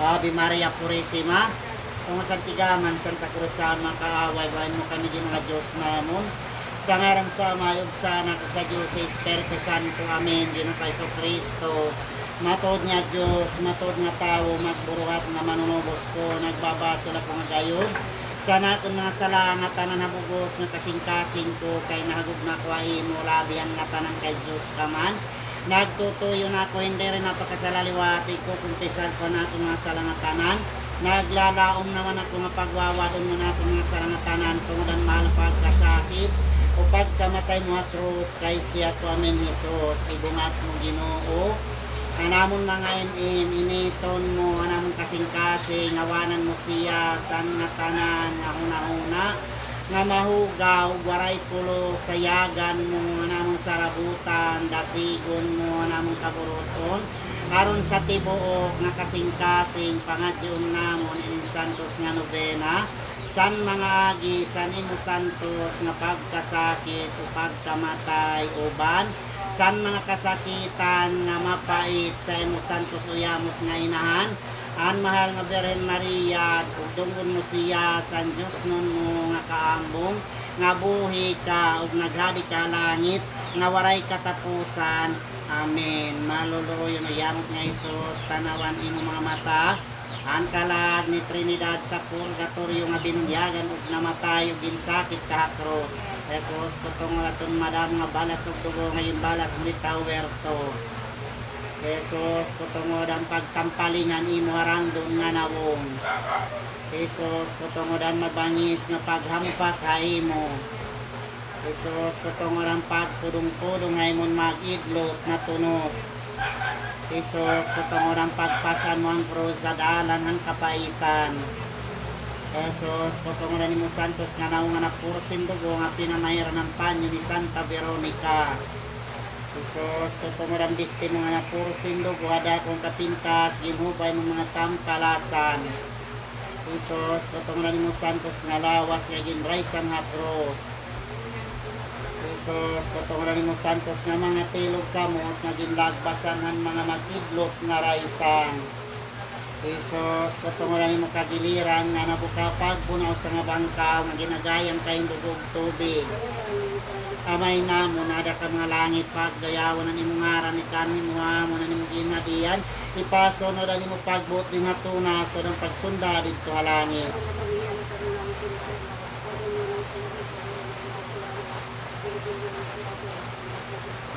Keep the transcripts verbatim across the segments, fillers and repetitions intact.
Ave Maria Purisima, tunga sa tigaman, Santa Cruz sa makaaway, bayan mo kami, Ginoo nga Diyos namon. Sa ngaran sa Ama, ug sa Anak, ug sa Diyos sa Espiritu Santo. Amen. Ginoo ka Jesucristo, matuod nga Diyos, matuod nga tawo, magburuhat nga manunubos ko, nagbabasol ako nga gayod sa nakon mga sala nga tanan, ha bug-os nga kasingkasing ko, kay nahagugma ko ha imo, labi an ngatanan kay Diyos ka man. Nagtutuyo na ako, hindi rin napakasala liwat, igkukumpisar ko an akon mga sala nga tanan. Naglalaom naman ako nga pagwawad-on mo an akon mga sala nga tanan, tungod han mahal nga pagkasakit o pagkamatay mo ha krus kay siya ko. Amen, Jesus. Ibungat mo, Ginoo, an amon mga im-im, initon mo an amon kasingkasing, awanan mo siya san ngatanan nga hunahuna nga mahugaw, waray pulos, sayagan mo an amon sarabutan, dasigon mo an amon kaburut-on, aron sa tibuok nga kasingkasing, pangadyoon namon inin santos nga nobena, san mga agi san imo santos nga pagkasakit o pagkamatay, uban san mga kasakitan nga mapait sa imo santos uyamot nga inahan, an mahal nga Birhen Maria, ug dunggon mo siya san diosnon mo nga kaambong, nga buhi ka ug naghadi ka ha langit nga waray katapusan. Amen. Maluluoy-on uyamot nga Jesus, tan-awa an imo mga mata an kalag ni Trinidad sa purgatoryo nga binunyagan ug namatay ug ginsakit ka ha krus. Jesus, kutungod aton madamo nga balas ug dugo nga ginbalas mo didto ha huwerto. Jesus, kutungod an pagtampaling han imo harangdon nga nawong. Jesus, kutungod an mabangis nga paghampak ha imo. Jesus, kutungod an pagpudong-pudong ha imon mag-idlot nga tunok. Jesus, kutungod an pagpasan mo han krus ha dalan han kapaitan. Jesus, kutungod an imo santos nga nawong nga napursi hin dugo nga pinamairan han panyo ni Santa Veronica. Jesus, kutungod an bisti mo nga napursi hin dugo ha dako nga kapintas, ginhubay mo mga tampalasan. Jesus, kutungod an imo santos nga lawas nga ginraysang ha krus. Jesus, kutungod an imo santos nga mga tilog kamot nga ginlagbasan han mga mag-idlot nga raysang. Jesus, kutungod an imo kagiliran nga nabuka pagbunaw sa nga bangkaw nga ginagayam ka hin dugo ug tubig. Amay namon, aada ka mga langit, pagdayawon an imo ngaran, ikanhi mo ha amon an imo ginhadian, ipasunod an imo pagbuot dinhi ha tuna sugad han pagsunda didto ha langit.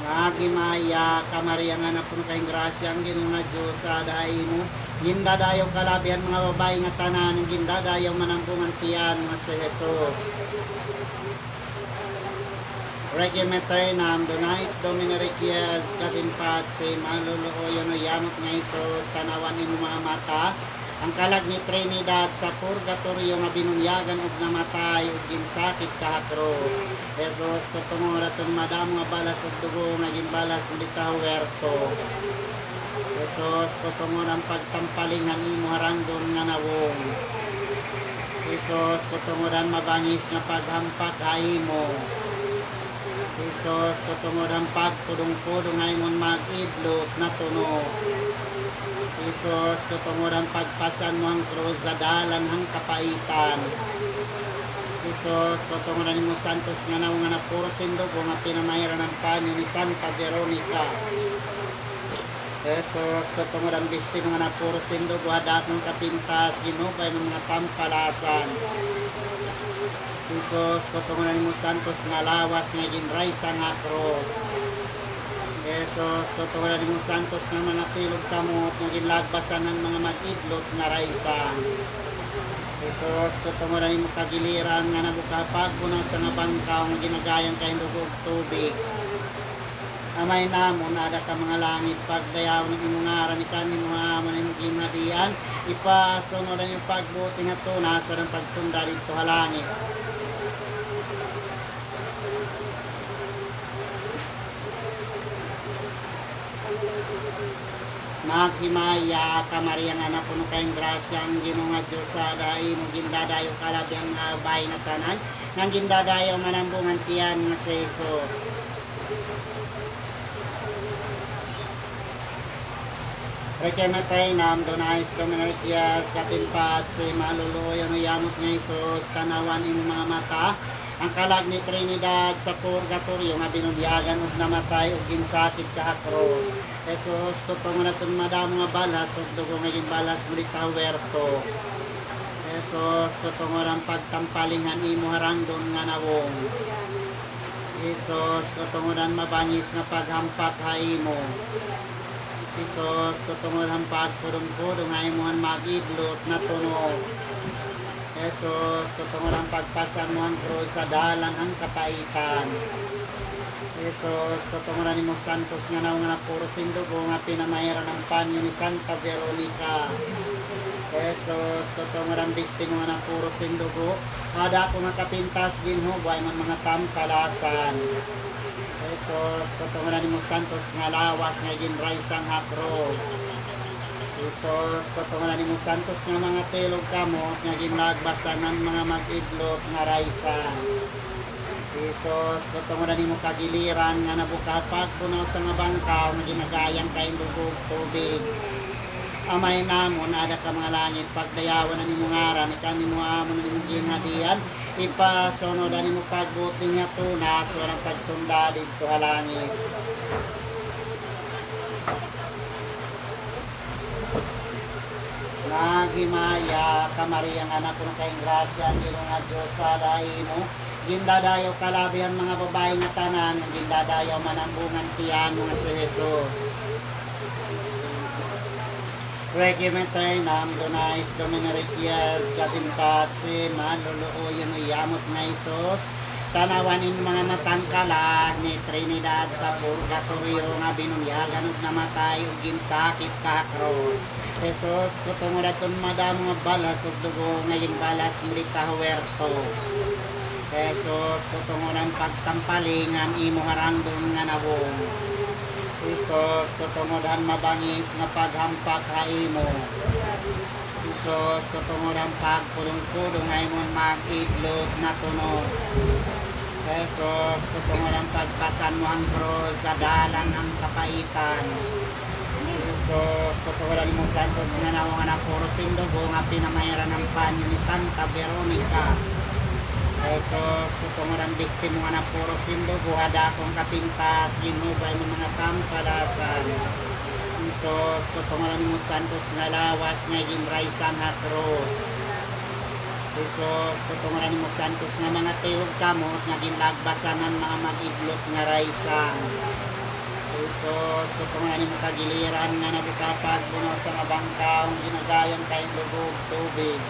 Maghimaya ka, Maria, nga napuno ka hin grasya, an Ginoo nga Dios aada ha imo. Gindadayaw ka labi han mga babaye nga tanan, gindadayaw man an bunga han tiyan mo nga si Jesus. Requiem aeternam dona eis, Domine, requiescat in pace. Maluluoy-on uyamot nga Jesus, tan-awa an imo mga mata an kalag ni Trinidad sa purgatoryo nga binunyagan ug namatay ug ginsakit ka ha krus. Jesus, kutungod aton madamo nga balas ug dugo nga ginbalas mo didto ha huwerto. Jesus, kutungod an pagtampaling han imo harangdon nga nawong. Jesus, kutungod an mabangis nga paghampak ha imo. Jesus, kutungod an pagpudong-pudong ha imon mag-idlot nga tunok. Jesus, kutungod an pagpasan mo han krus ha dalan han kapaitan. Jesus, kutungod an imo santos nga nawong nga napursi hin dugo nga pinamairan han panyo ni Santa Veronica. Jesus, kutungod an bisti mo nga napursi hin dugo ha dako nga kapintas, ginhubay mo mga tampalasan. Jesus, kutungod an imo santos nga lawas nga ginraysang ha krus. Jesus, kutungod an imo santos nga mga tilog kamot nga ginlagbasan han mga mag-idlot nga raysang. Jesus, kutungod an imo kagiliran nga nabuka pagbunaw sa nga bangkaw nga ginagayam ka hin dugo ug tubig. Amay namon, aada ka mga langit, pagdayawon an imo ngaran, ikanhi mo ha amon an imo ginhadian, ipasunod an imo pagbuot dinhi ha tuna sugad han pagsunda didto ha langit. Maghimaya ka, Maria, nga napuno ka hin grasya, an Ginoo nga Dios aada ha imo, gindadayaw ka labi han mga babaye nga tanan, ngan gindadayaw man an bunga han tiyan mo nga si Jesus. Kay matay nam, Adonais Dominarikias, katimpat si maluluoy nga yamot nga Jesus, tanawan imo mga mata, ang kalag ni Trinidad sa purgatoryo nga binunyagan ug namatay ug ginsakit ka ha krus. Jesus, kutongon aton madamo nga balas ug dugo nga ginbalas mo didto ha huwerto. Jesus, kutongon an pagtampaling han imo harangdon nga nawong. Jesus, kutongon an mabangis nga paghampak ha imo. Jesus, kutongon an pagpudong-pudong ha imo han mag-idlot nga tunok. Jesus, kutongon an pagpasan mo han krus ha dalan han kapaitan. Jesus, kutongon an imo santos nga nawong nga napuros hin dugo nga pinamahiran han panyo ni Santa Veronica. Jesus, kutongon an bisti mo nga napuros hin dugo, ha dako nga kapintas ginhubo ha imo han mga tampalasan. Jesus, kutongon an imo santos nga lawas nga iginraysang ha krus. Jesus, kutongon an imo santos nga mga tilog kamot nga ginlagbasan han mga mag-idlot nga raysang. Jesus, kutongon an imo kagiliran nga nabuka ha pagbunaw sa nga bangkaw nga ginagayang kain dugo ug tubig. Amay namon, aada ka mga langit, pagdayawan an imo ngaran, ikanhi mo amon an imo ginhadian, ipasunod an imo pagbuot dinhi ha tuna, sugad han pagsunda didto ha langit. Maghimaya ka, Maria, nga napuno ka hin grasya, an Ginoo nga Dios ada ha imo. Gindadayaw ka labi han mga babaye nga tanan, gindadayaw man an bunga han tiyan mo nga si Jesus. Requiem aeternam dona eis, Domine Requiescat in pace. Maluluoy an uyamot nga Jesus, tanawan imo mga mata an kalag ni Trinidad sa purgatoryo nga binunyagan ug namatay ug ginsakit ka ha krus. Jesus, kutongon adton madamo nga balas ug dugo nga ginbalas mo didto ha huwerto. Jesus, kutongon an pagtampaling han imo harangdon nga nawong. Jesus, kutongon an mabangis nga paghampak ha imo. Jesus, kutongon an pagpudong-pudong ha imo han mag-idlot nga tunok. Jesus, kutongon an pagpasan mo han krus ha dalan han kapaitan. Jesus, kutongon an imo santos nga nawong nga napuros hin dugo nga pinamahiran han panyo ni Santa Veronica. Jesus, kutongon an bisti mo nga napuros hin dugo ha dako nga kapintas ginhubo ha imo mga tampalasan. Jesus, kutongon an imo santos nga lawas nga iginraysang ha krus. Jesus, kutongon an imo santos nga mga tilog kamot nga ginlagbasan han mga mag-idlot nga raysang. Jesus, kutongon an imo kagiliran nga nabuka ha pagbunaw sa nga bangkaw nga ginagayang kain dugo ug tubig.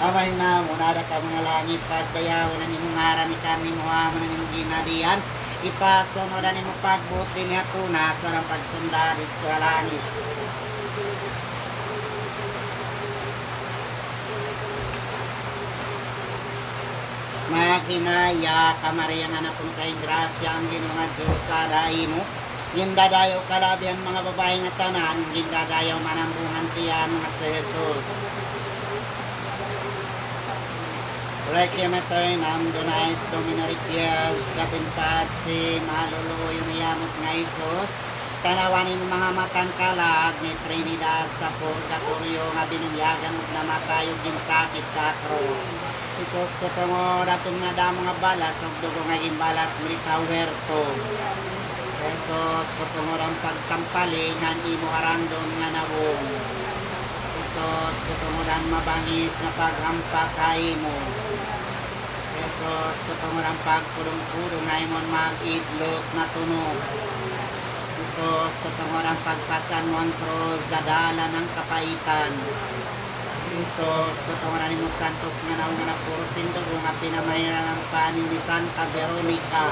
Amay namon, aada ka mga langit, pagdayawon an imo ngaran, ikanhi mo ha amon an imo ginhadian, ipasunod an imo pagbuot dinhi ha tuna, sugad han pagsunda didto ha langit. Maghimaya ka, Maria, nga napuno ka hin grasya, an Ginoo nga Dios ada ha imo. Gindadayaw ka labi han mga babaye nga tanan, gindadayaw man an bunga han tiyan mo nga si Jesus. Requiem aeternam dona eis, Domine Requiescat in pace. Maluluoy an uyamot nga Jesus, tanawan imo mga mata an kalag ni Trinidad sa purgatoryo nga binunyagan ug namatay ug ginsakit ka ha krus. Jesus, kutongon adton madamo nga balas ug dugo nga ginbalas mo didto ha huwerto. Jesus, kutongon an pagtampaling han imo harangdon nga nawong. Jesus, kutongon an mabangis nga paghampak ha imo. Jesus, kutongon an pagpudong-pudong ha imo han mag-idlot nga tunok. Jesus, kutongon an pagpasan mo han krus ha dalan han kapaitan. Jesus, kutongon an imo santos nga nawong nga napuros hin dugo nga pinamahiran han panyo ni Santa Veronica.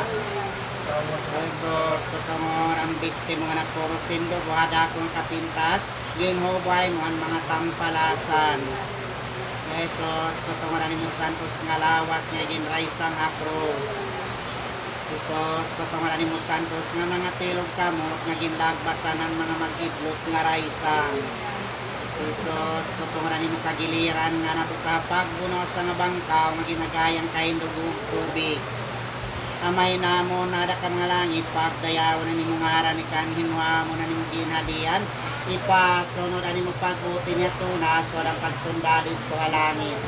Jesus, kutongon an bisti mo nga napuros hin dugo ha dako nga kapintas ginhubo ha imo han mga tampalasan. Jesus, kutongon an imo santos nga lawas nga iginraysang ha krus. Jesus, kutongon an imo santos nga mga tilog kamot nga ginlagbasan han mga mag-idlot nga raysang. Jesus, kutongon an imo kagiliran nga nabuka ha pagbunaw sa nga bangkaw nga ginagayang kain dugo ug tubig. Amay namon, aada ka mga langit, pagdayawon an imo ngaran, ikanhi mo ha amon an imo ginhadian, Ipasunod an imo pag-uti niya tuna, so ang pagsunda didto ha langit.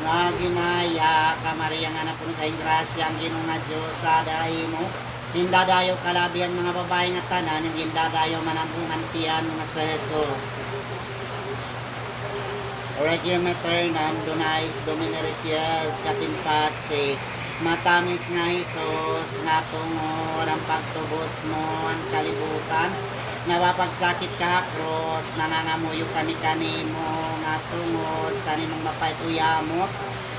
Nga ginaya ka, Maria, nga napuno ka hin grasya, an Ginoo nga Dios ada ha imo. Gindadayo ka labi han mga babaye nga tanan, ngan gindadayo man an bunga han tiyan mo nga si Jesus. Requiem aeternam dona eis, Domine. Requiescat in pace. Matamis nga Jesus, nga tungod an pagtubos mo an kalibutan, napapagsakit ka ha krus, nangangamuyo kami kanimo, nga tungod san imong mapait uyamot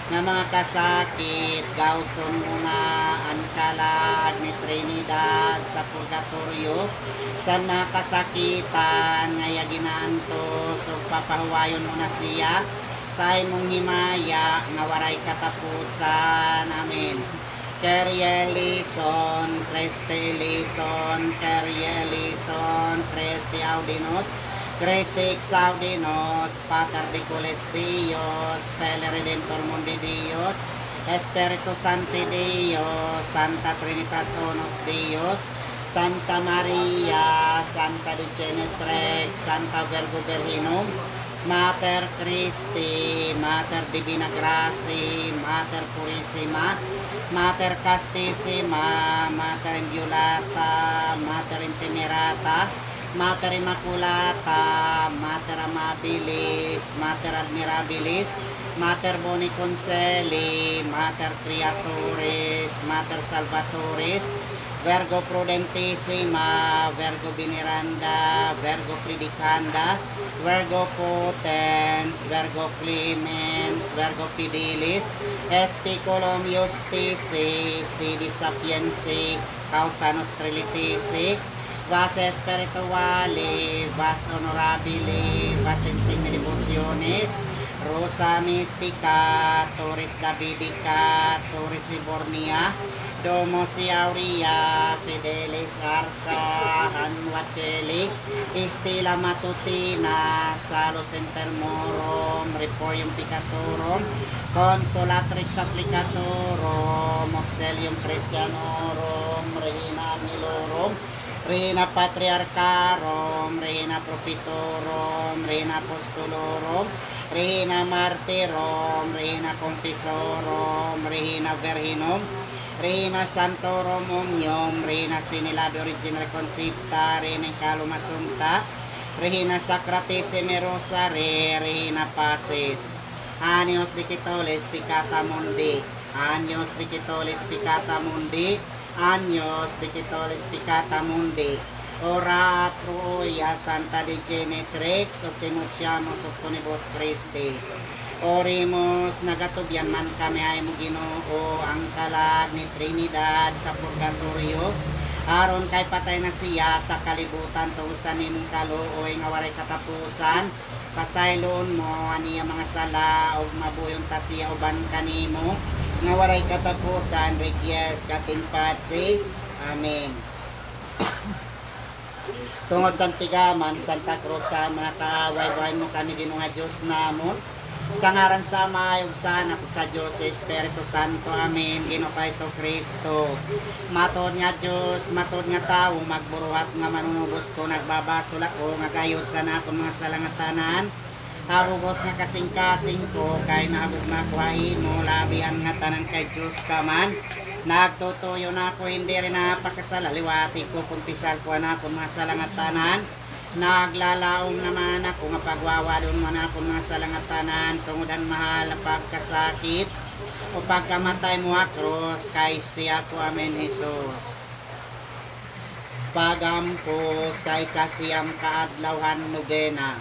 nga mga kasakit, gawson mo na an kalag ni Trinidad sa purgatoryo, san mga kasakitan nga iya ginaantos, ug papahuwayon mo na siya sa imong himaya nga waray katapusan. Amen. Kyrie eleison, Christe eleison, Kyrie eleison, Christe audi nos, Christe ex audi nos, Pater Deculis Deus, Fili Redemptor Mundi Deus, Spiritus Sancti Deus, Sancta Trinitas unus Deus, Sancta Maria, Sancta Dei Genitrix, Sancta Virgo Virginum, Mater Christi, Mater Divina Gratiae, Mater Purissima, Mater Castissima, Mater Inviolata, Mater Intemerata, Mater Immaculata, Mater Amabilis, Mater Admirabilis, Mater Boni Consilii, Mater Creatoris, Mater Salvatoris, Virgo Prudentissima, Virgo Veneranda, Virgo Predicanda, Virgo Potens, Virgo Clemens, Virgo Fidelis, Speculum Iustitiae, Sede Sapientiae, Causa Nostrae Laetitia, Vase Spirituale, Vase Honorabile, Vase Insigne Devotionis, Rosa Mystica, Turris Davidica, Turris Hiberniae, Domus Aurea, Fidelis Arca, Anima Caeli, Stella Matutina, Salus Infirmorum, Refugium Peccatorum, Consolatrix Afflictorum, Auxilium Christianorum, Regina Angelorum, Regina Patriarcharum, Regina Prophetorum, Regina Apostolorum, Regina Martyrum, Regina Confessorum, Regina Virginum, Regina Sanctorum Omnium, Regina Sine Labi Originaria Concepta, Regina in Caelum Assumpta, Regina Sacratissime Rosariae, Regina Pacis, Agnus Dei qui tollis peccata mundi, Agnus Dei qui tollis peccata mundi, Agnus Dei qui tollis peccata mundi, ora pro eis, Sancta Dei Genitrix, optimus suamus opponebus Christi. Oremus. Nagatubyan man kami ha imo, Ginoo, an kalag ni Trinidad sa purgatoryo, aron kay patay na siya sa kalibutan tungod sa nimong kaluoy nga waray katapusan. Pasayloon mo an iya mga sala, ug mabuhi unta siya uban kanimo nga waray katapusan, requiescat in pace. Amen. Tungod san tigaman, Santa Cruz, sa mga kaaway, buhayon mo kami, Ginoo nga Dios namon. Sa ngaran sa Amay, ug sa Anak, ug sa Dios Espiritu Santo. Amen. Ginoo ko Jesucristo, matuod nga Dios, matuod nga tawo, magburuhat nga manunubos ko, nagbabasol ako, nga gayod san akon mga sala ngatanan. Ha bug-os nga kasingkasing ko, kay nahagugma ako ha imo, labi han ngatanan kay Dios ka man. Nagtutuyo na ako hin diri na pakasala, liwat igkukumpisal ko an akon mga sala ngatanan. Naglalaom naman ako nga pagwawadon mo an akon mga sala ngatanan, tungod han mahal nga pagkasakit o pagkamatay mo ha krus kay siya ko. Amen, Jesus. Pag-ampo sa ikasiyam ka adlaw han nobena.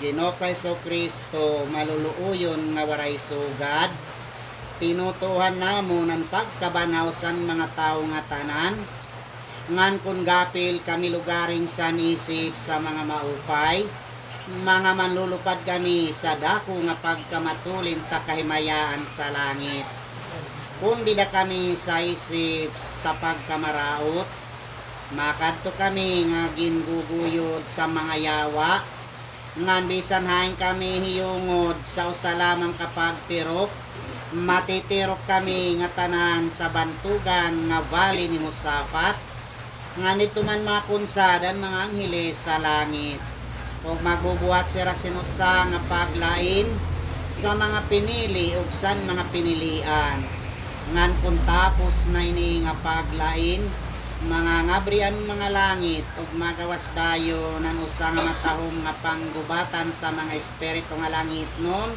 Ginoo ko Jesucristo, maluluoyon nga waray sugad, tinutuohan namon an pagkabanhaw san mga tawo ngatanan, ngan kon gapil kami lugaring san isip sa mga maupay, mga manlulupad kami sa dako nga pagkamatulin sa kahimayaan sa langit. Kon dida kami sa isip sa pagkamaraot, makadto kami nga ginguguyod sa mga yawa, ngan bisan hain kami hiyungod sa usa lamang ka pagpirok, Matitirok kami ngatanan sa bantogan nga Valley ni Josafat, ngan didto man makunsad an mga angheles sa langit, ug magbubuhat sira sin usa nga paglain sa mga pinili ug san mga pinilian. Ngan kon tapos na ini nga paglain, mangangabri an mga langit, ug magawas dayon an usa nga matahom nga panggubatan sa mga espiritu nga langitnon,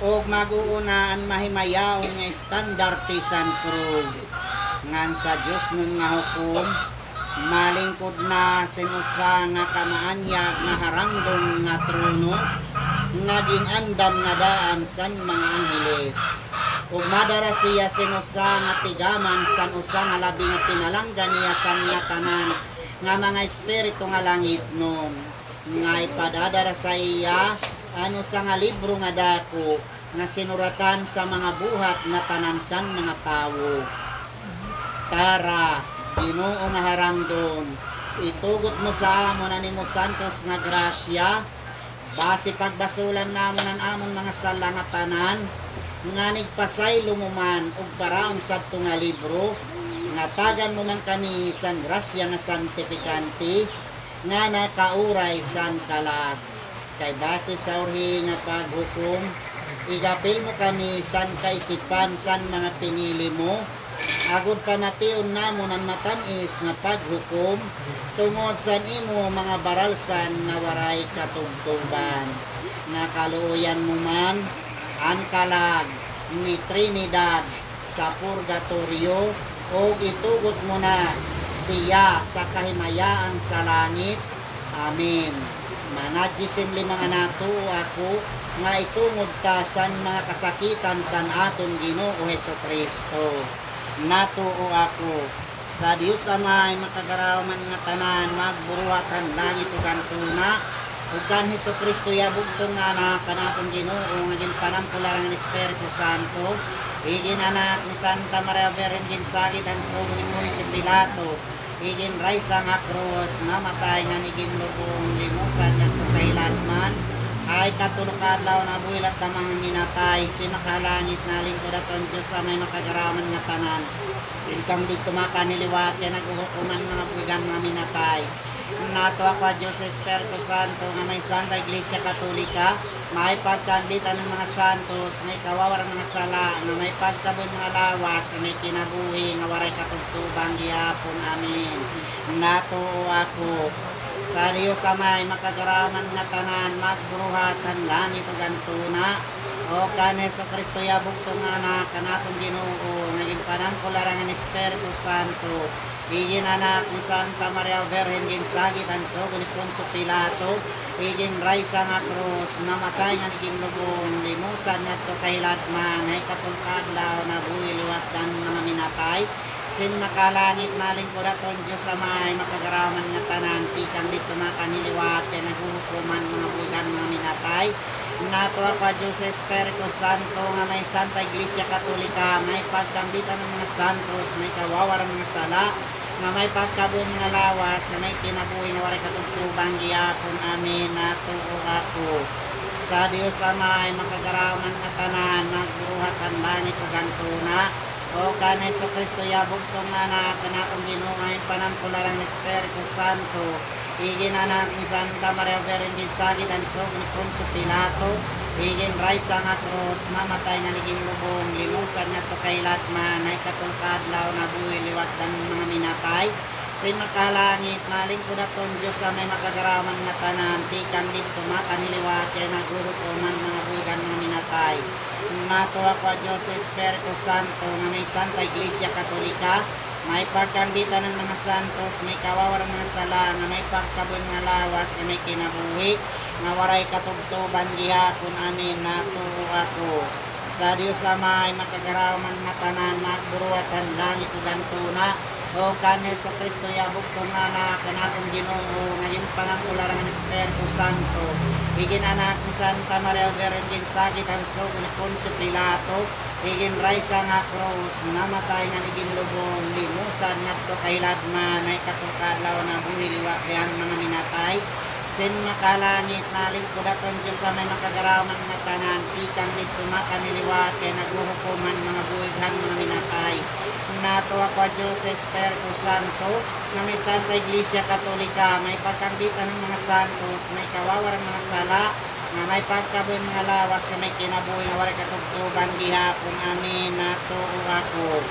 ug mag-uuna an mahimayaon nga estandarte san krus, ngan sa diosnon nga hukom, malingkod na sin usa nga kamaanyag nga harangdon nga trono, nga gin-andam nga daan san mga angheles. Ug madara siya sin usa nga tigaman san usa nga labi nga pinalangga niya san ngatanan nga mga espiritu nga langitnon, nga ipadadara sa iya an usa nga libro nga dako, nga sinuratan sa mga buhat nga tanan san mga tawo. Tara, Ginoo nga harangdon, itugot mo sa amon an imo santos nga grasya, basi pagbasolan namon an amon mga sala nga tanan, ngan igpasaylo mo man ug paraon sadto nga libro, nga tagan mo man kami san grasya nga santipikante, nga nakauray san kalag. Kay basi sa urhi nga paghukom, igapil mo kami san kaisipan san mga pinili mo, agod pamation namon an matam-is nga paghukom, tungod san imo mga baralsan nga waray katubtoban. Nga kaluoyan mo man an kalag ni Trinidad sa purgatoryo, ug itugot mo na siya sa kahimayaan sa langit. Amen. Manadyi sin lima nga natuo ako, nga itungod ta san mga kasakitan san aton Ginoo Jesu-Cristo. Natuo ako sa Dios Amay Makagaraw man nga tanan, magburuhat han langit ug han tuna, ug kan Jesu-Cristo iya bugtong nga Anak, an aton Ginoo, nga ginpanampol alang han Espiritu Santo, igin-anak ni Santa Maria Birhen, ginsakit han sugo ni Poncio Pilato, iginraysa ha krus, namatay ngan iginlubong, limosan ngadto ha kahiladman, ha ikatulo ka adlaw nabuhi liwat han mga minatay, simakahalangit, nalingkod ha tron han Dios Amay Makagaraw man nga tanan. Tikang didto makanhi liwat kay naghuhukom han mga buhi ngan mga minatay. Natuo ako ha Dios Espiritu Santo, nga may Santa Iglesia Katolika, may pagkaambitan han mga santos, may kawawaran han mga sala, nga may pagkabuhi han mga lawas, nga may kinabuhi nga waray katubtoban gihapon. Amen. Natuo ako sa Dios Amay Makagaraw man nga tanan, magburuhat han langit ug han tuna, ug kan Jesu-Cristo iya bugtong nga Anak, an aton Ginoo, nga ginpanampol alang han Espiritu Santo, igin-anak ni Santa Maria Birhen, ginsakit han sugo ni Poncio Pilato, iginraysa ha krus, namatay ngan iginlubong, limosan ngadto ha kahiladman, ha ikatulo ka adlaw nabuhi liwat han mga minatay, simakahalangit, nalingkod ha tron han Dios Amay Makagaraw man nga tanan, tikang didto makanhi liwat kay naghuhukom han mga buhi ngan mga minatay. Natuo ako ha Dios Espiritu Santo, nga may Santa Iglesia Katolika, may pagkaambitan han mga santos, may kawawaran han mga sala, nga may pagkabuhi han mga lawas, nga may kinabuhi nga waray katubtoban gihapon. Amen. Natuo ako sa Dios Amay Makagaraw man nga tanan, magburuhat han langit ug han tuna, ug kan Jesu-Cristo iya bugtong nga Anak, an aton Ginoo, nga ginpanampol alang han Espiritu Santo, igin-anak ni Santa Maria Birhen, ginsakit han sugo ni Poncio Pilato, iginraysa ha krus, namatay ngan iginlubong, limosan ngadto ha kahiladman, ha ikatulo ka adlaw nabuhi liwat han mga minatay, simakahalangit, nalingkod ha tron han Dios Amay Makagaraw man nga tanan, tikang didto makanhi liwat kay naghuhukom han mga buhi ngan mga minatay. Natuo ako ha Dios Espiritu Santo, nga may Santa Iglesia Katolika, may pagkaambitan han mga santos, may kawawaran han mga sala, nga may pagkabuhi han mga lawas, nga may kinabuhi nga waray katubtoban gihapon. Amen. Natuo ako sa Dios Amay Makagaraw man nga tanan, magburuhat han langit ug han tuna, ug kan Jesu-Cristo iya bugtong nga Anak, an aton Ginoo, nga ginpanampol alang han Espiritu Santo, igin-anak ni Santa Maria Birhen, ginsakit han sugo ni Poncio Pilato, iginraysa ha krus, namatay ngan iginlubong, limosan ngadto ha kahiladman, ha ikatulo ka adlaw nabuhi liwat han mga minatay, Sin makalangit, nalingkod aton Diyos Amay, makagaraw man nga tanan, tikang didto makaniliwat, kay naghuhukom han mga buhi ug han mga minatay. Nato ako, Diyos, sa Espiritu Santo, nga may Santa Iglesia Katolika, may pagkangbitan han mga santos, may kawawaran mga sala, nga may pagkabuhi han mga lawas, nga may kinabuhi nga waray katubtoban gihapon. Amen. Natuo ako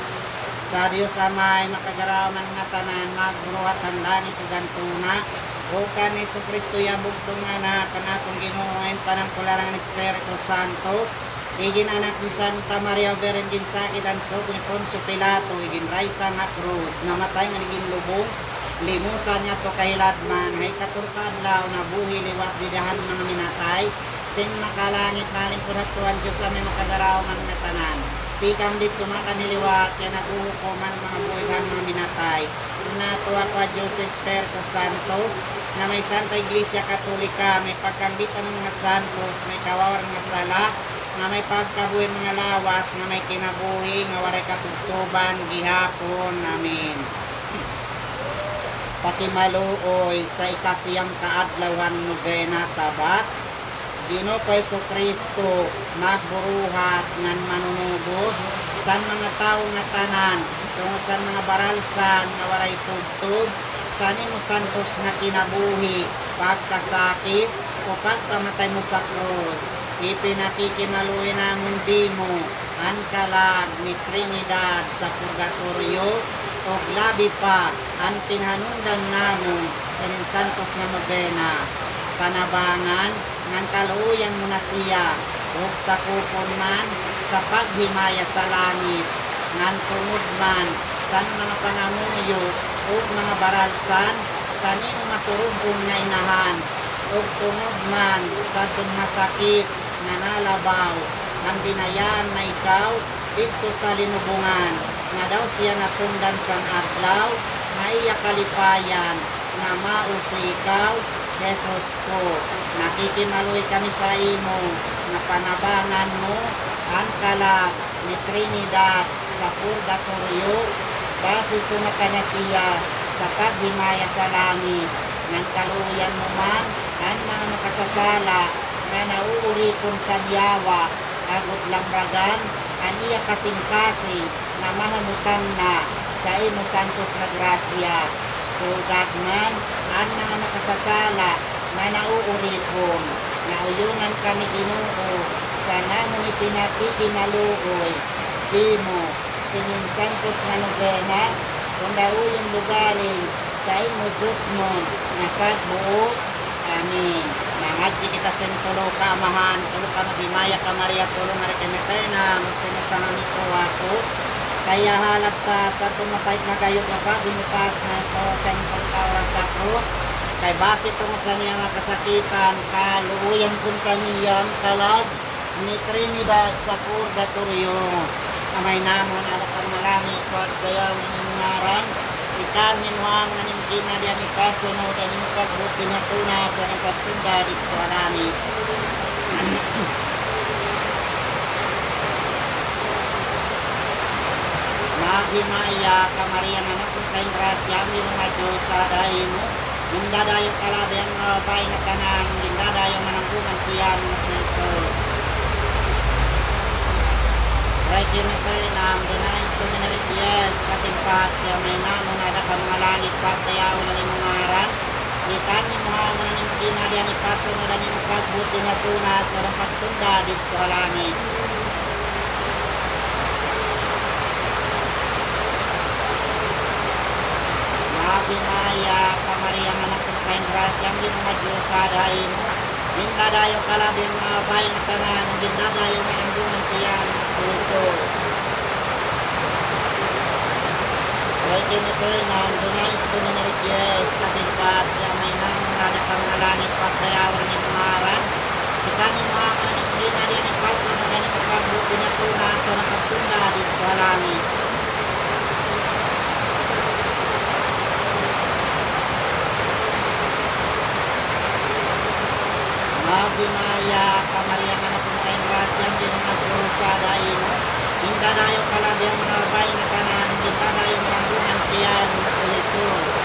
sa Diyos Amay, makagaraw man nga tanan, magburuhat han langit ug han tuna, ug kan Jesucristo, iya bugtong nga Anak, kan aton Ginoo, nga in panangkularan han Espiritu Santo, igin-anak ni Santa Maria Virgen, ginsakit han sugo ni Poncio Pilato, iginraysa han krus, namatay ngan iginlubong, limosan ngadto ha kahiladman, ha ikatulo ka adlaw nabuhi liwat dida han mga minatay, sin makalangit, nalingkod hadto han Diyos Amay, makagaraw man nga tanan. Tikang didto makaniliwat, kay naghuhukom han mga buhi ug han mga minatay. Nato ako, Diyos, sa Espiritu Santo, nga may Santa Iglesia Katolika, may pagkangbitan han mga santos, may kawawaran nga sala, nga may pagkabuhi han mga lawas, nga may kinabuhi nga waray katubtoban gihapon. Amen. Pakimaluoy, sa ikasiyam ka adlaw han nobena, Sabat, Ginoo ko Jesucristo, magburuhat ngan manunubos san mga tawo nga tanan, tungod san mga baralsan nga waray tubtob san imo santos nga kinabuhi pagkasakit o pagkamatay mo sa krus. Ipinakikimaluoy namon dimo an kalag ni Trinidad sa purgatoryo, ug labi pa an pinhanungdan namon sinin santos nga nobena. Panabangan ngan kaluoyan mo na siya, ug sakupon man sa paghimaya sa langit, ngan tungod man san mga pangamuyo ug mga baralsan san imo masurug-on nga inahan, ug tungod man sadton masakit nga nalabaw, ngan binayaan na ikaw didto sa linubongan, nga daw siya natundan san adlaw nga iya kalipayan, nga mao si ikaw, Jesus ko. Nakikimaluoy kami sa imo, nga panabangan mo an kalag ni Trinidad sa purgatoryo, basi sumaka na siya sa paghimaya sa langit, ngan kaluoyan mo man an mga makasasala nga nauuripon san yawa, agod lamragan an iya kasingkasing nga mahamutan na sa imo santos nga grasya. Sugad man an mga makasasala nga nauuripon, nga uyonan kami, Ginoo, san amon ipinakikimaluoy dimo sinin santos nga nobena, kon daw uyon lugaring sa imo diosnon nga pagbuot. Amen. Mamadyi kita sin tulo ka amahan, tulo ka maghimaya ka Maria, tulo nga Requiem aeternam, ug sin usa nga Mituo ako. Kay hahalad ta sadton mapait nga gayod nga paghimutas ni Jesus sa imo pagkaura sa krus. Kay basi tungod sa niya nga kasakitan, kaluoyan kunta niya an kalag ni Trinidad sa purgatoryo. Amay namon nga ada ka ha langit, pagdayawon an imo ngaran. Ikarne mo ha amon an imo kinahanglan ipasunod, an imo pagbuot dinhi ha tuna, sugad han pagsunda didto ha langit. Maghimaya ka, Maria, nga napuno ka hin grasya, an Ginoo nga Dios ada ha imo. Gindadayo ka labi han mga babaye nga tanan, gindadayo man an bunga han tiyan mo nga si Jesus. Requiem aeternam dona eis, Domine, requiescat in pace. Amay namon nga ada ka ha mga langit, pagdayawon an imo ngaran. Ikarne mo ha amon an imo kinahanglan ipasunod, an imo pagbuot dinhi ha tuna, sugad han pagsunda didto ha langit. Maghimaya ka, Maria, nga napuno ka hin grasya, an Ginoo nga Dios ada ha imo. Gindadayo ka labi han mga babaye nga tanan, gindadayo man an bunga han tiyan mo nga si Jesus. Requiem aeternam dona eis, Domine, requiescat in pace. Amay namon nga ada ka ha mga langit, pagdayawon an imo ngaran. Ikarne mo ha amon an imo kinahanglan ipasunod, an imo pagbuot dinhi ha tuna, sugad han pagsunda didto ha langit. Maghimaya ka, Maria, nga napuno ka hin grasya, an Ginoo nga Dios ada ha imo. Gindadayo ka labi han mga babaye nga tanan, gindadayo man an bunga han tiyan mo nga si Jesus.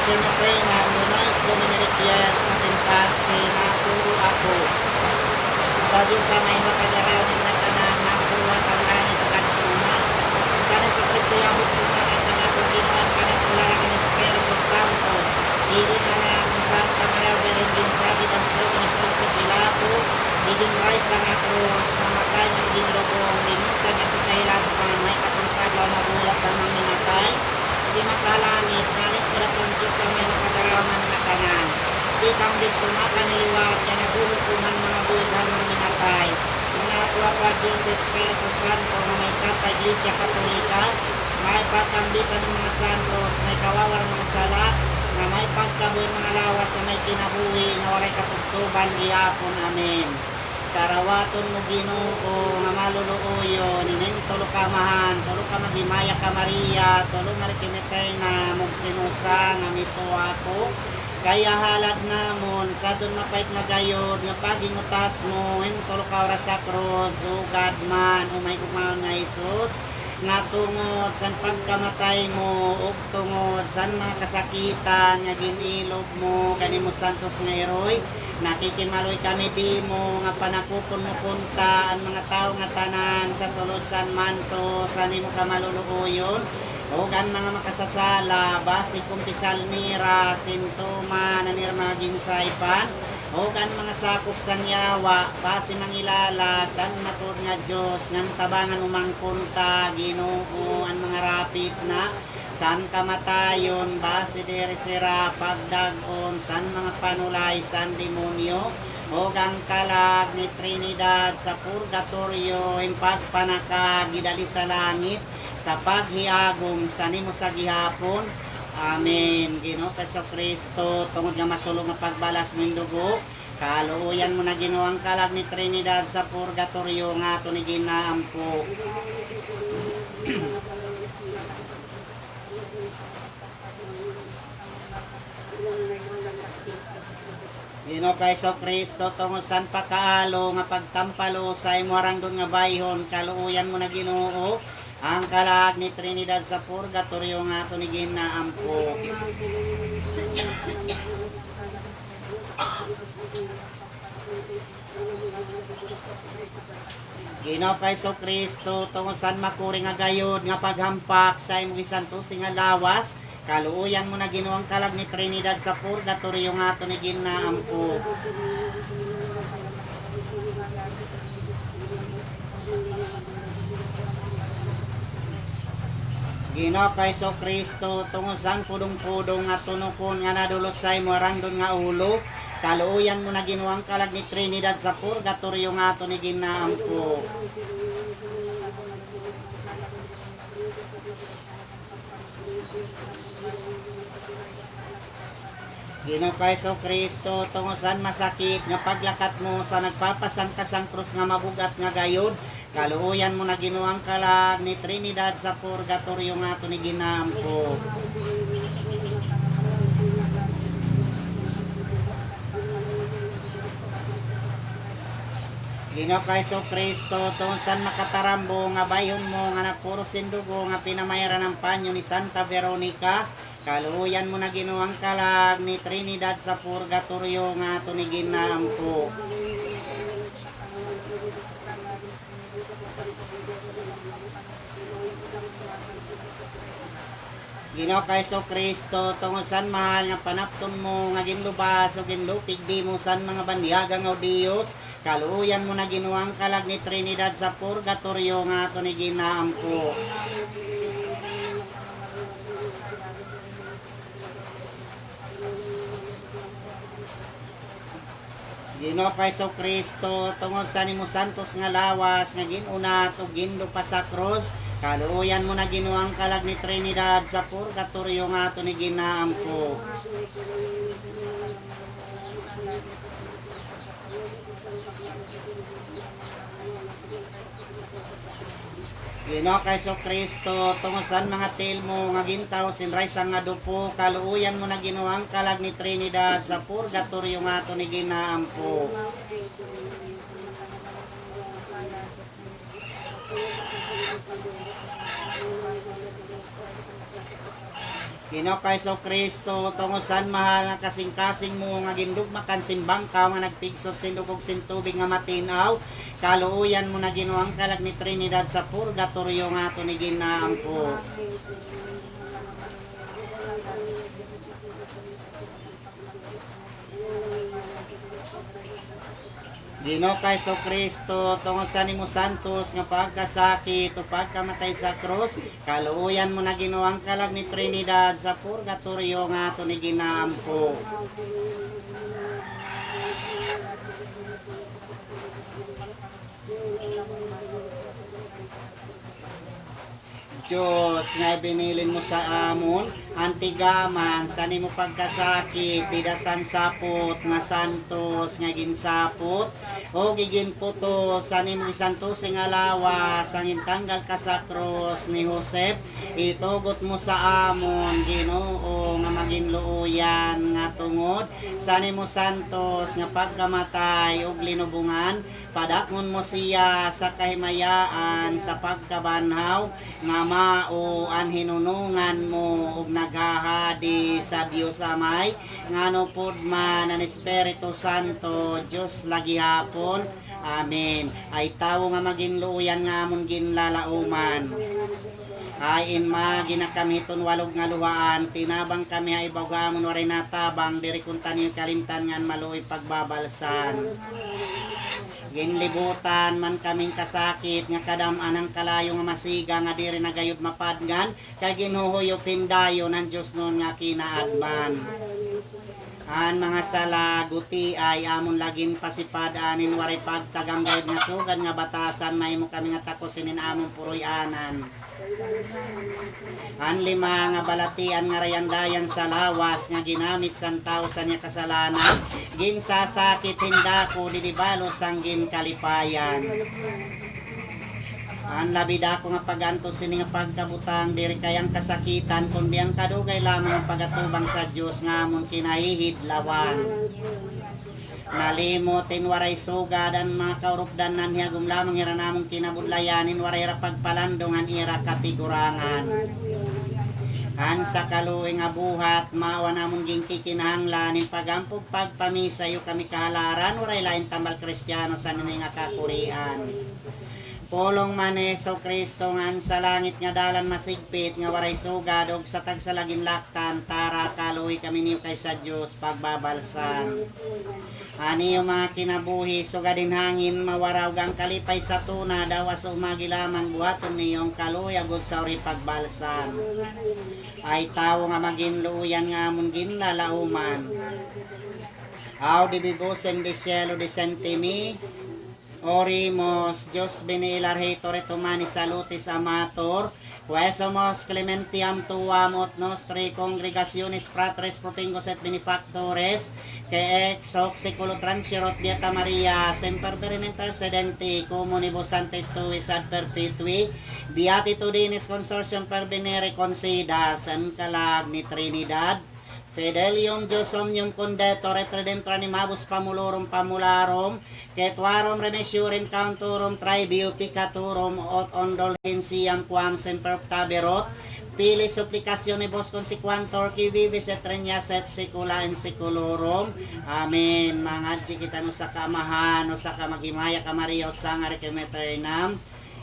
Kay matay na, Lunes Dominican, sa atin pa, si naturo ako sa Diyos Amay makagaraw nga tanan, nakuha ang langit ug adtuna. Kani sa Kristo, yamot ko nga nagkanato, Ginoo, ang kanagkularan nga Espiritu Santo. Dili na lang ni Santa Maria Virgen, ginsagid ang sugo ni Poncio Pilato, iginraysang ha krus, namatay ngan ginlubong, giminsan ngadto ha hilad man, ha ikatlo nga adlaw nabuhat han mga minatay. Simakalangit, nalingkod ako han Diyos Amay makagaraw nga tanan. Tikang didto makanliwat, kay naghuhukom han mga buhi ug han mga minatay. Ug nakuha ako ha Diyos Espiritu Santo, nga may Santa Iglesia Katolika, may pagkambitan han mga santos, may kawawar han mga sala, nga may pagkabuhi han mga lawas, nga may kinabuhi nga waray katubtoban gihapon. Amen. Karawaton mo, Ginoo, nga maluluoyon, inin tulo ka amahan, tulo ka maghimaya ka Maria, tulo nga Requiem aeterna, magsinusa nga mituo ako. Kay ha halad namon, sadton mapait nga gayod nga paghingutas mo, hin tulo ka oras ha krus, sugad man, O may gugmaon nga Jesus, nga tungod san pagkamatay mo, ug tungod san mga kasakitan nga gin-ilob mo kanimo santos nga heroy, nakikimaloy kami dimo nga panakupon mo kunta an mga tawo nga tanan sa sulod san manto san imo kamaluluoyon, ug an mga makasasala, basi kumpisal nira sin tuman an ira mga ginsaypan, ug an mga sakop san yawa, basi mangilala san matuod nga Dios, ngan tabangan umang kunta, Ginoo, an mga rapit na san kamatayon, basi diri sira pagdag-on san mga panulay san demonyo, ug ang kalag ni Trinidad sa purgatoryo, in pagpanakag idali sa langit, sa paghiagom san imo sa gihapon. Amen. Ginoo ko Jesucristo, tungod nga masulo nga pagbalas mo in dugo, kaluoyan mo na, Ginoo, ang kalag ni Trinidad sa purgatoryo nga aton iginaampo. Ginoo ko Jesucristo, tungod san pakaalo nga pagtampalo sa imo harangdon nga bayhon, kaluoyan mo na, Ginoo, ang kalag ni Trinidad sa purgatoryo nga aton iginaampo. Ginoo ko Jesucristo, tungod san makuri nga gayod nga paghampak sa imo gisantusi nga lawas, kaluoyan mo na, Ginoo, ang kalag ni Trinidad sa purgatoryo nga aton iginaampo. Ginoo ko Jesucristo, tungod san pudong-pudong nga tunokon nga nadulot sa imo harangdon nga ulo, kaluoyan mo na, Ginoo, ang kalag ni Trinidad sa purgatoryo nga aton iginaampo. Ginoo ko Jesucristo, tungod san masakit nga paglakat mo sa nagpapasangka sang krus nga mabug-at nga gayod, kaluoyan mo na, Ginoo, ang kalag ni Trinidad sa purgatoryo nga aton iginaampo. Ginoo ko Jesucristo, tungod san makatarambo nga bayhon mo nga nagpuro sin dugo nga pinamayran han panyo ni Santa Veronica, kaluoyan mo na, Ginoo, ang kalag ni Trinidad sa purgatoryo nga aton iginaampo. Ginoo ko Jesucristo, tungod san mahal nga panapton mo nga ginlubas o ginlupig dimo san mga banyaga nga hudios, kaluoyan mo na, Ginoo, ang kalag ni Trinidad sa purgatoryo nga aton iginaampo. Ginoo ko Jesucristo, tungod san imo santos nga lawas nga gin-unat ug gindupa sa krus, kaluoyan mo na, Ginoo, ang kalag ni Trinidad sa purgatoryo nga aton iginaampo. Ginoo ko Jesucristo, tungod san mga tiil mo nga gintawo sin raysang nga dupo, kaluoyan mo na, Ginoo, ang kalag ni Trinidad sa purgatoryo nga aton iginaampo. Ginoo ko Jesucristo, tungod san mahal nga kasingkasing mo nga gindugmakan sin bangkaw nga nagpigsot sin dugo ug sin tubig nga matin-aw, kaluoyan mo na, Ginoo, an kalag ni Trinidad sa purgatoryo nga aton iginaampo. Ginoo ko Jesucristo, tungod san imo santos nga pagkasakit o pagkamatay sa krus, kaluoyan mo na, Ginoo, an kalag ni Trinidad sa purgatoryo nga aton iginaampo. Diyos nga ibinilin mo sa amon an tigaman san imo pagkasakit, dida san sapot nga santos nga ginsapot ug iginputos san imo gisantos nga lawas, an gintanggal ka sa krus ni Josep, itugot mo sa amon, Ginoo, nga maginluoyan nga tungod san imo santos nga pagkamatay ug linubongan, padakngon mo siya sa kahimayaan sa pagkabanhaw, nga mao an hinunongan mo ug naghahadi sa Dios Amay, ngan upod man an Espiritu Santo, Dios la gihapon. Amen. Ay tawo nga maginluoyan nga amon ginlalauman. Ay, in maagi na kami hiton walog nga luhaan, tinabang kami ha ibaw nga amon waray natabang, diri kunta niyo kalimtan ngan maluoy pagbabalsan. Ginlibutan man kaming kasakit nga kadam-an, an kalayo nga masiga nga diri na gayod mapadngan, kay ginhuhuyop hin dayon an diosnon nga kinaadman. An mga sala, gutiay, amon la ginpasipad-an hin waray pagtagam gayod nga sugad nga batasan, mahimo kami nga takos hinin amon puroy-anan. An lima nga balatian nga rayandayan sa lawas nga ginamit san tawo san iya kasalanan, ginsasakit hin dako didi balos han ginkalipayan. An labi dako nga pag-antos hini nga pagkabutang, diri kay an kasakitan, kundi an kadugay lamang nga pag-atubang sa Dios nga amon kinahihidlawan. Nalimot hin waray sugad an mga kaurupdan, nanhihagom lamang hira namon kinabudlayan hin waray hira pagpalandong han ira katigurangan. An sa kaluoy nga buhat, mao an amon ginkikinahanglan hin pag-ampo ug pagpamisa, iyo kami kahalaran, waray lain tambal Kristiyanos han ini nga kakurian. Pulong man ni Jesu-Cristo nga an sa langit nga dalan masigpit nga waray sugad, ug sa tagsa la ginlaktan, tara, kaluoy kami niyo kay sa Dios pagbabalsan. An iyo mga kinabuhi, sugad hin hangin mawara, ug an kalipay sa tuna, daw aso umagi lamang buhaton niyo an kaluoy agod sa uri pagbalsan. Ay tawo nga maginluoyan nga amon ginlalauman. Audivi vocem Dei, cielo, descendimi. Oremus. Deus bene, ilargitur et humanis salutis amator, quae sumus clementiam tuam, ut nostrae congregationis fratres propinquos et benefactores, qui ex hoc saeculo transierunt, beata Maria, semper Virgine intercedente, cummunibus sanctis tuis ad perpetui beatitudinis consortium pervenire concedas. An kalag ni Trinidad, Fidelium Deus omnium condetur, et redemptor animabus famulorum famularum, que tuarum remissione cauntorum traebio peccatorum, ut indulgentiam quam semper optaverunt, filii supplicationibus consequantur, qui vivis et regnas et saecula in saeculorum. Amen. Mangadyi kita hin usa ka amahan, usa ka maghimaya ka Maria, usa nga Requiem aeternam.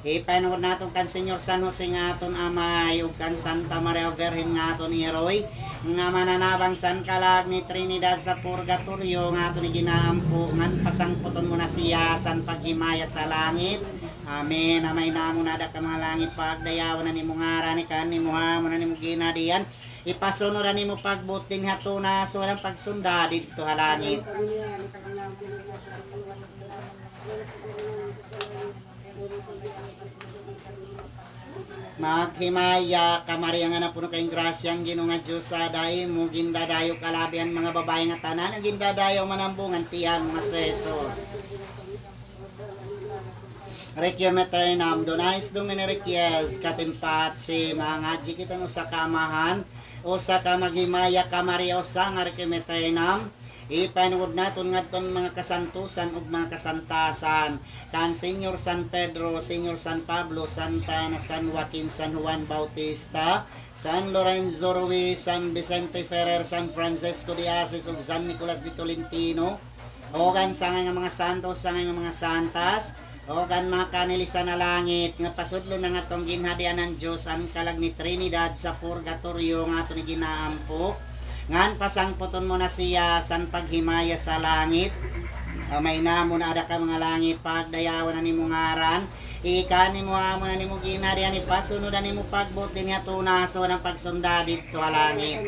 Ipainungod naton kan Señor San Jose nga aton amay, ug kan Santa Maria Birhen nga aton iroy, nga mananabang san kalag ni Trinidad sa purgatoryo nga aton iginaampo, ngan pasangputon mo na siya san paghimaya sa langit. Amen. Amay namon nga aada ka ha mga langit, pagdayawan an imo ngaran, ikan-an imo ha amon an imo ginhadian, ipasunod an imo pagbuot dinhi ha tuna sugad han pagsunda didto ha langit. Maghimaya ka, Maria, nga napuno ka hin grasya, an Ginoo nga Dios ada imo, gindadayaw ka labi han mga babaye nga tanan, ug gindadayaw man an bunga han tiyan mo nga si Jesus. Requiem aeternam dona eis, Domine. Requiescat in pace. Mangadyi kita hin usa ka amahan, usa ka maghimaya ka Maria, usa nga Requiem aeternam. Ipainugod naton ngadton mga kasantusan ug mga kasantasan, kan Señor San Pedro, Señor San Pablo, Santa Ana, San Joaquin, San Juan Bautista, San Lorenzo Ruiz, San Vicente Ferrer, San Francisco de Asis, ug San Nicolas de Tolentino, ug an sangay nga mga santos, sangay nga mga santas, ug an mga kanilisan ha langit, nga pasudlon na nga aton ginhadian an Dios an kalag ni Trinidad sa purgatoryo nga aton iginaampo, ngan pasangputon mo na siya san paghimaya sa langit. Amay namon, ada ka mga langit, pagdayawan an imo ngaran, ikanhi mo ha amon an imo ginhadian, ipasunod an imo pagbuot dinhi ha tuna, sugad han pagsunda didto ha langit.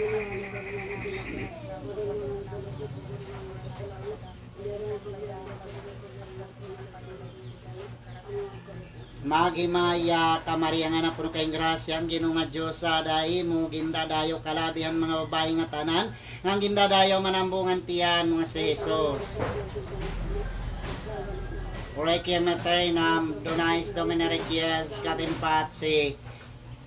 Maghimaya ka, Maria, nga napuno ka hin grasya, an Ginoo nga Dios ada ha imo, gindadayaw ka labi han mga babaye nga tanan, ngan gindadayaw man an bunga han tiyan mo nga si Jesus. Requiem aeternam dona eis, Domine, requiescat in pace.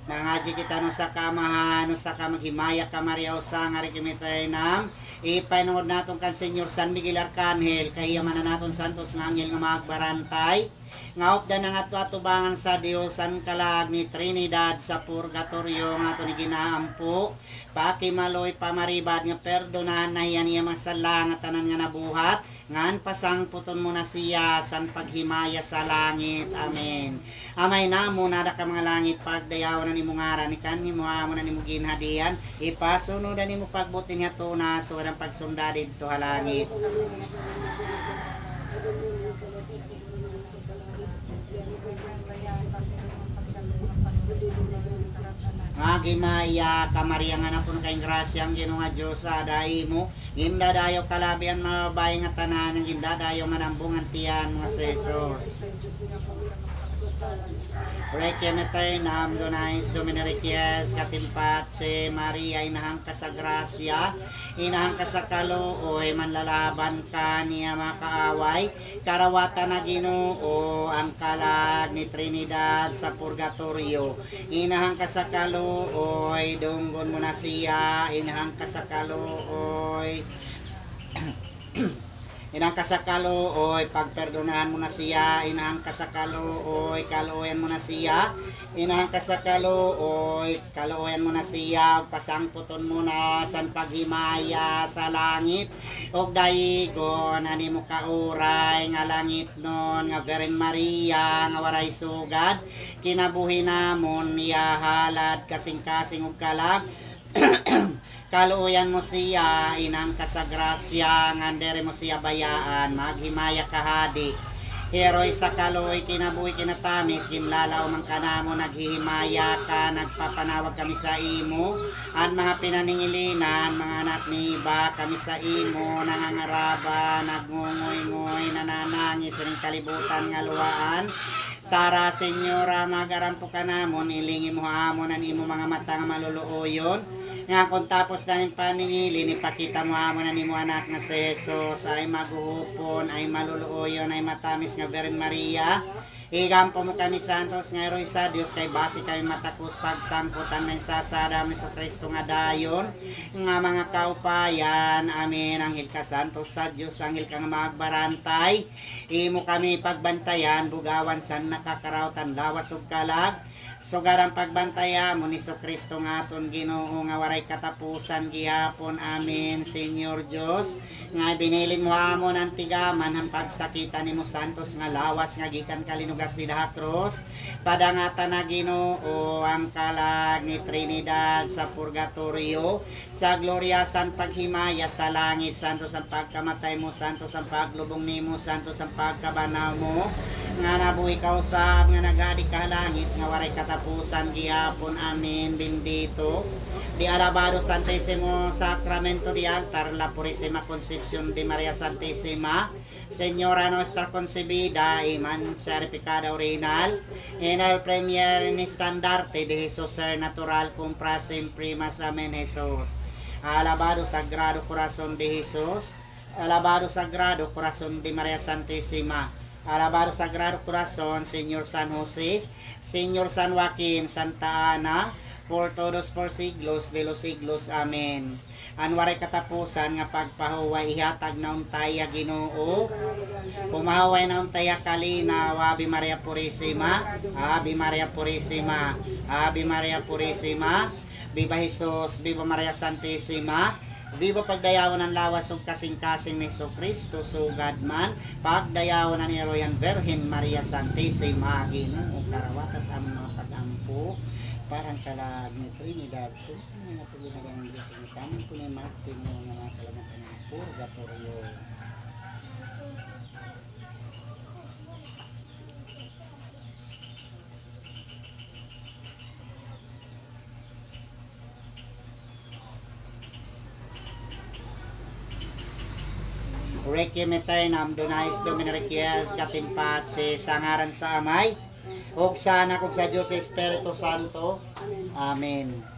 Mangadyi kita han usa ka amahan, usa ka maghimaya ka Maria, usa nga Requiem aeternam. Ipainungod naton kan Señor San Miguel Arkanghel, kahiya man han aton santos nga anghel nga magbarantay, nga updan an ato-atubangan sa Dios an kalag ni Trinidad sa purgatoryo nga aton iginaampo. Pakimaloy, pamaribad nga perdonahan na hiya han iya mga sala nga tanan nga nabuhat, ngan pasangputon mo na siya san paghimaya sa langit. Amen. Amay namon, ada ka mga langit, pagdayawan an imo ngaran, ikanhi mo ha amon an imo ginhadian, ipasunod an imo pagbuot dinhi ha tuna, sugad han pagsunda didto ha langit. Maghimaya ka, Maria, nga napuno ka hin grasya, an Ginoo nga Dios ada ha imo, gindadayaw ka labi han mga babaye nga tanan, ngan gindadayaw man an bunga han tiyan mo nga si Jesus. Requiem aeternam dona eis, Domine, requiescat in pace. Maria, inahan ka sa grasya, inahan ka sa kaluoy, manlalaban ka han iya mga kaaway, karawatan na, Ginoo, an kalag ni Trinidad sa purgatoryo. Inahan ka sa kaluoy, dunggon mo na siya, inahan ka sa kaluoy. Inahan ka sa kaluoy, pagperdonahan mo na siya, inahan ka sa kaluoy, kaluoyan mo na siya, inahan ka sa kaluoy, kaluoyan mo na siya, ug pasangputon mo na san paghimaya sa langit, ug dayigon an imo kauray nga langitnon nga Birhen Maria nga waray sugad, kinabuhi namon, iya halad, kasingkasing ug kalag, kaluoyan mo siya, inahan ka sa grasya, ngan diri mo siya bayaan, maghimaya ka, Hadi. Heroy sa kaluoy, kinabuhi, kinatamis, ginlalaw man ka namon, naghihimaya ka, nagpapanawag kami sa imo, an mga pinaningilinan, mga anak ni Eva, kami sa imo, nangangaraba, nagngungoyngoy, nananangis, hini nga kalibutan nga luwaan. Tara, Señora, mag-arampo ka namon, ilingi mo ha amon an imo mga mata nga maluluoyon, ngan kon tapos na nin paningil, ipakita mo ha amon an imo Anak nga si Jesus, ay maguhupon, ay maluluoyon, ay matamis nga Birhen Maria. Igampo mo kami, santos nga Heroy sa Dios, kay basi kami matakos pagsangkot han mensasa ni Jesucristo nga dayon nga mga kaupayan. Amen. Anghel ka, santos sa Dios, anghel ka nga magbarantay, imo kami pagbantayan, bugawan san nakakaraot han lawas ug kalag. Sugad an pagbantay ha amon ni Jesucristo nga aton Ginoo nga waray katapusan gihapon. Amen. Señor Dios, nga ibinilin mo ha amon an tigaman han pagsakit han imo santos nga lawas nga gikan kalinugas dida ha krus, padangata na, Ginoo, an kalag ni Trinidad sa purgatoryo, sa glorya san paghimaya sa langit, santos an pagkamatay mo, santos an paglubong nimo, santos an pagkabanhaw mo, nga nabuhi ka usab, nga naghadi ka ha langit nga waray katapusan gihapon. Amen. Bendito de alabado Santisimo Sacramento de altar, la Purisima Concepcion de Maria Santisima, Señora nuestra concebida y mancha de pecado original, en el primer instante de Jesús ser natural compras en primas. Amen, Jesús. Alabado Sagrado Corazón de Jesús, alabado Sagrado Corazón de María Santísima, alabado Sagrado Corazón, Señor San José, Señor San Joaquín, Santa Ana, Por todos, por siglos de los siglos. Amen. An waray katapusan nga pagpahuway ihatag na unta hiya, Ginoo. Pumahuway na unta hiya kalinaw. Ave Maria Purisima, Ave Maria Purisima, Ave Maria Purisima. Viva Jesus, Viva Maria Santisima. Viva pagdayawon an lawas ug kasingkasing ni Jesucristo, sugad man pagdayawon an Iroyan Birhen Maria Santisima, Ginoo, karawat at amon mga pag-ampo para han kalag ni Trinidad. So, nga ito ginagawa ng Diyos, ang tamang kunay magtino nga mga kalamatan ng purgatorio. Requiem aeternam dona eis, Domine, requiescat in pace. Sa ngaran sa Amay, ug sa Anak, ug sa Dios Espiritu Santo. Amen.